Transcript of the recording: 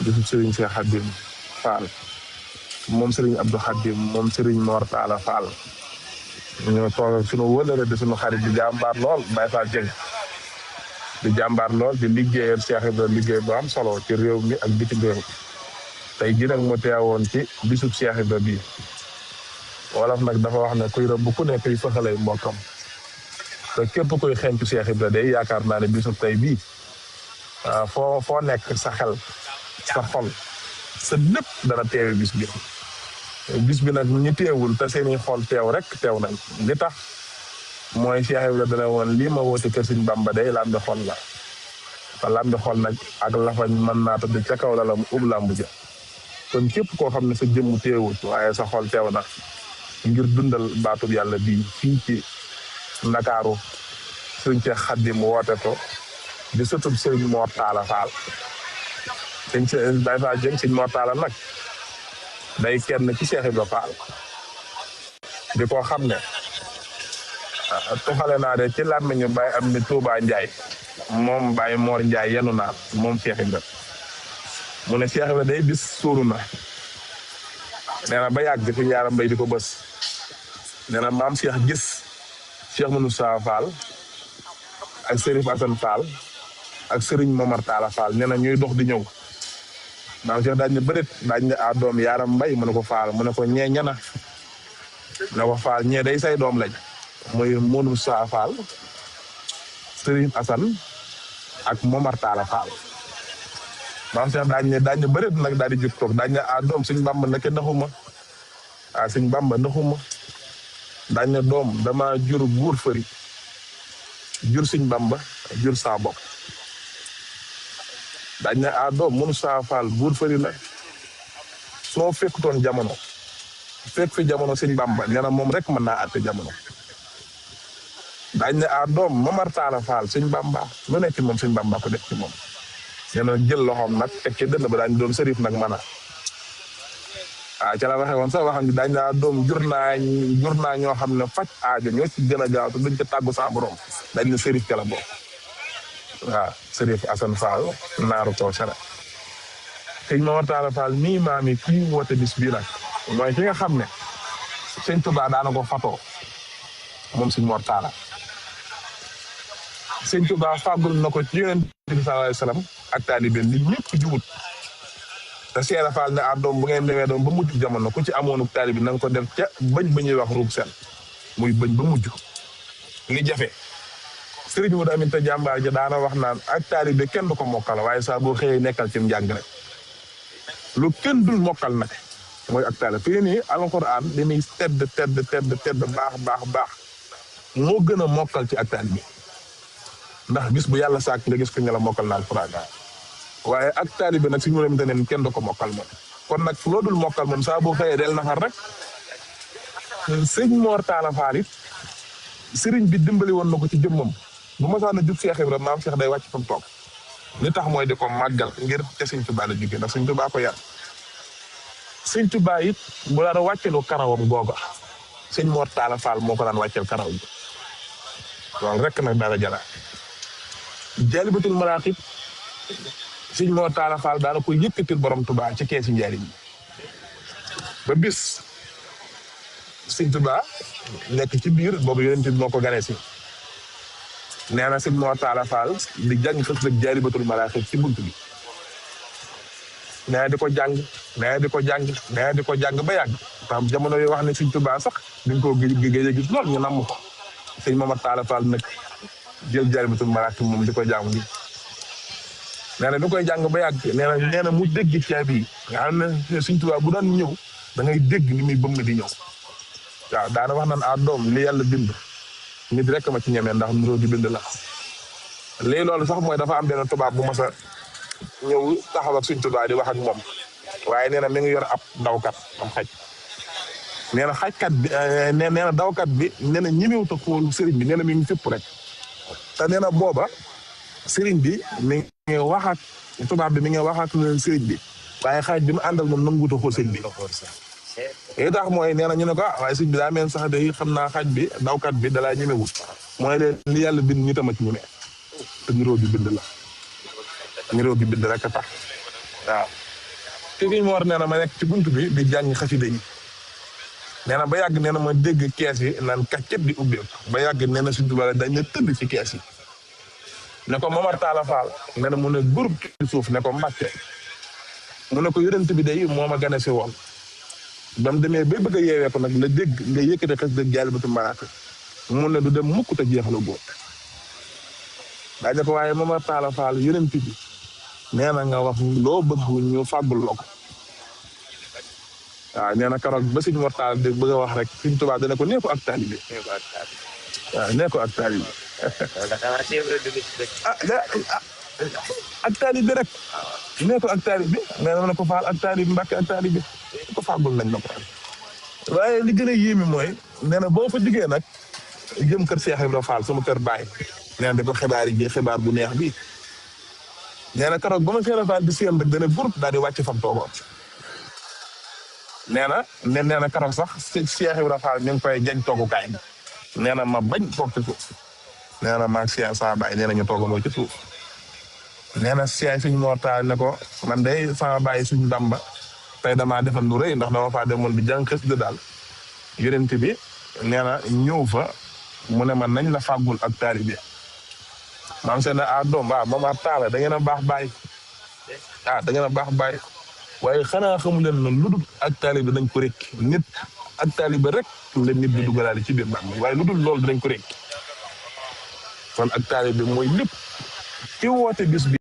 bisu Serigne Cheikh Khadim Fall moom Serigne Abdou Khadim moom Serigne Mor Talla Fall ñoo toog ak sunu wëlëre di sunu xarit di jàmbaar lool Baye Fall Dieng di jàmbaar lool di liggéeyal Cheikh Ibrahima liggéey bu am solo ci réew mi ak bitim réew tey jii nag mu teewoon ci bisub Cheikh Ibrahima bii wolof nag dafa wax ne kuy rëbb ku nekk yi fëxalay mbokkam te képp kuy xencu Cheikh Ibrahima day yaakaar naa ne bisub tey bii foo nekk sa xel sa xol sa lépp dana teewe bis bi nag ñu teewul te seeni xol teew rek teew nañ li tax mooy Cheikh Ibrahima dana woon lii ma woote kër Sëñ Bamba day lambi xol la te lambi xol nag ak lafañ mën naa tëdd ca kaw la mu ub lambu ja kon képp koo xam ne sa jëmm teewut waaye sa xol teew na ngir dundal baatub yàlla bii fii ci Ndakaaru Sëriñ Cheikh Khadim woote ko di sëtub Sëriñ Mor Talla Fall sëñ Baye Fall Dieng Sëriñ Mor Talla nag day kenn ci Cheikh Ibrahima Fall di ko xam ne tuxale naa de ci làmmiñu Baye am ni Touba Ndiaye moom Baye Mor Ndiaye yenu naa moom Cheikh Ibrahima mu ne Cheikh Ibrahima day bis suuru na nee na ba yàgg fi yaaram mbay di ko bës nee na maam Cheikh gis Cheikh Moussa Fall ak Serif Assane Fall ak Serigne Momar Talla Fall nee na ñuy dox di ñëw maam Cheikh daañu ne bërit daañu ne a doom yaaram mbay mu ne ko Fall mu ne ko ñee ñana ne ko Fall ñee day say doom lañ muy Moussa Fall Serif Assane ak Momar Talla Fall maam Cheikh daañu bërit nag daal di jóg toog daañu ne a doom Sëñ Bamba nake naxuma Sëñ Bamba naxuma daañu ne doom dama jur buur fëri jur Sëñ Bamba jur saa bopp dañ ne doom mënu saa Fall buur fëri la soo fekkutoon jamono fekk fi jamono Sëñ Bamba nee na moom rek mën naa àtte jamono dañ ne doom Momar Talla Fall Sëñ Bamba lu nekk moom Sëñ Bamba ko def ci moom nee na jël loxoom nag teg ci dënn ba daañu doon sërif nag mën a ca la waxee woon sax waxam ji dañ ne doom jur naa ñoo xam ne faj aajo ñoo ci gën a gaaw te duñ ca tàggu sa borom dañ ne sërif ca la bokk waaw Serif Assane Fall naaru kaw sara Sëñ Momar Talla Fall nii maam yi kii woote bis bii nag mooy ki nga xam ne Sëñ Tuubaa daana ko fatoo moom Sëñ Mor Talla Sëñ Tuubaa fàggul na ko ci Yonent bi sallallahu alayhi wa sallam ak taalibe nit ñëpp jubut te Seera Fall ne doom bu ngeen demee doom ba mujj jamono ku ci amoonu taalibe na nga ko def ca bëñ ba ñuy wax ruug seen muy bëñ ba mujj li jafe Sëriñ Modou Aminta jàmbaar ja daana wax naan ak taalibe kenn du ko mokkal waaye saa boo xëyee nekkal ci njàng rek lu kenn dul mokkal nag mooy ak taalibe fii nii alxuraan li muy tedd baax moo gën a mokkal ci ak taalibe ndax bis bu yàlla sàkk nga gis ko ñu la mokkal na alxuraan waaye ak taalibe nag Sëriñ Modou Aminta ne kenn du ko mokkal moom kon nag loo dul mokkal moom saa boo xëyee del nafar rek Sëñ Mor Talla Fall it sëriñ bi dimbali woon na ko ci jëmmam bu ma saa na jub Cheikh Ibrahima maam Cheikh day wàcc fa mu toog li tax mooy di ko màggal ngir te Sëñ Tuubaa la jóge ndax Sëñ Tuubaa ko yar Sëñ Tuubaa it bu daan wàccelu karawam googa Sëñ Mor Talla Fall moo ko daan wàccel karaw bi loolu rek nag dara jara Jaalibatul Maraaxib Sëñ Mor Talla Fall daana ko yëkkatil borom Tuubaa ci keesi njariñ ba bis Sëñ Tuubaa nekk ci biir boobu Yonent bi moo ko ganee si nee na Sëñ Mor Talla Fall di jàng xës rek Jaalibatul Maraaxib ci bunt bi nee di ko jàng ba yàgg tam jamono yi wax ne Sëñ Tuubaa sax dañ koo géej a gis lool ñu namm ko Sëñ Momar Talla Fall nag jël Jaalibatul Maraaxib moom di ko jàng bi nee na di koy jàng ba yàgg nee na mu dégg ceeb yi nga xam ne Sëñ Tuubaa bu daan ñëw da ngay dégg ni muy bëmm di ñëw waaw daana wax naan doom li yàlla bind nit rek ma ci ñemee ndax nuroo di bind la léegi loolu sax mooy dafa am benn tubaab bu mas a ñëw taxaw ak Sëñ Tuubaa di wax ak moom waaye nee na mi ngi yor ab dawkat am xaj nee na xajkat bi nee na dawkat bi nee na ñemewut a xool sëriñ bi nee na mi ngi fépp rek te nee na booba sëriñ bi mi ngi wax ak tubaab bi mi ngi wax ak sëriñ bi waaye xaj bi mu àndal moom nanguwut a xool sëriñ bi li tax mooy nee na ñu ne ko waaye sëriñ bi daa mel sax day xam naa xaj bi dawkat bi dalaa ñemewut mooy leen li yàlla bind ñu tama ci ñemee te niroo gi bind la niroo gi bind rek a tax waaw ki mu war nee na ma nekk ci buntu bi di jàng xasida yi nee na ba yàgg nee na ma dégg kees yi naan kàccet di ubbeeku ba yàgg nee na suñ tubaab dañ ne tëdd ci kees yi ne ko Momar Talla Fall nee na mu ne groupe ci suuf ne ko Mbàkke mu ne ko yonent bi day moo ma gane si woon ba mu demee ba bëgg a yeewee ko nag la dégg nga yëkkate xas dëgg Jaalibatu Maraaxib mu ne du dem mukk te jeexalu góor daa ne ko waaye Momar Talla Fall yonent bi nee na nga wax loo bëgg ñu fàggul la ko waaw nee na keroog ba Sëñ Mor Talla de bëgg a wax rek Sëñ Tuubaa dana ko nee ko ak taalibe waaw nee ko ak taalibe ak taalibe rek nee ko ak taalibe nee na ko faal ak taalibe Mbàkke ak taalibe ko fàggul nañ la ko waaye li gën a yéemi mooy nee na boo fa jugee nag jëm kër Cheikh Ibrahima Fall sama kër baay nee na da ko xibaar yi xibaar bu neex bi nee na keroog ba ma Cheikh Fall di siyam rek dana groupe daal di wàcc fam toogoon nee na keroog sax Cheikh Ibrahima Fall ñu ngi koy jañ toogukaay bi nee na ma bañ toog ci suuf nee na maag Cheikh sama baay nee na ñu toogandoo ci suuf nee na Cheikh Sëñ Mor Talla ne ko man de sama baay suñ Bamba tey damaa defal lu rëy ndax dama faa demoon di jàng xës de daal yonent bi nee na ñëw fa mu ne ma nañ la fàggul ak taalibe maam seen doom waaw Momar Talla da ngeen a baax baay da ngeen a baax baay waaye xanaa xamu leen ne lu dul ak taalibe dañ ko rek nit ak taalibe rek la nit di dugalaale ci biir bàmmeel waaye lu dul loolu dinañ ko rek kon ak taalibe mooy lépp ci woote bis bi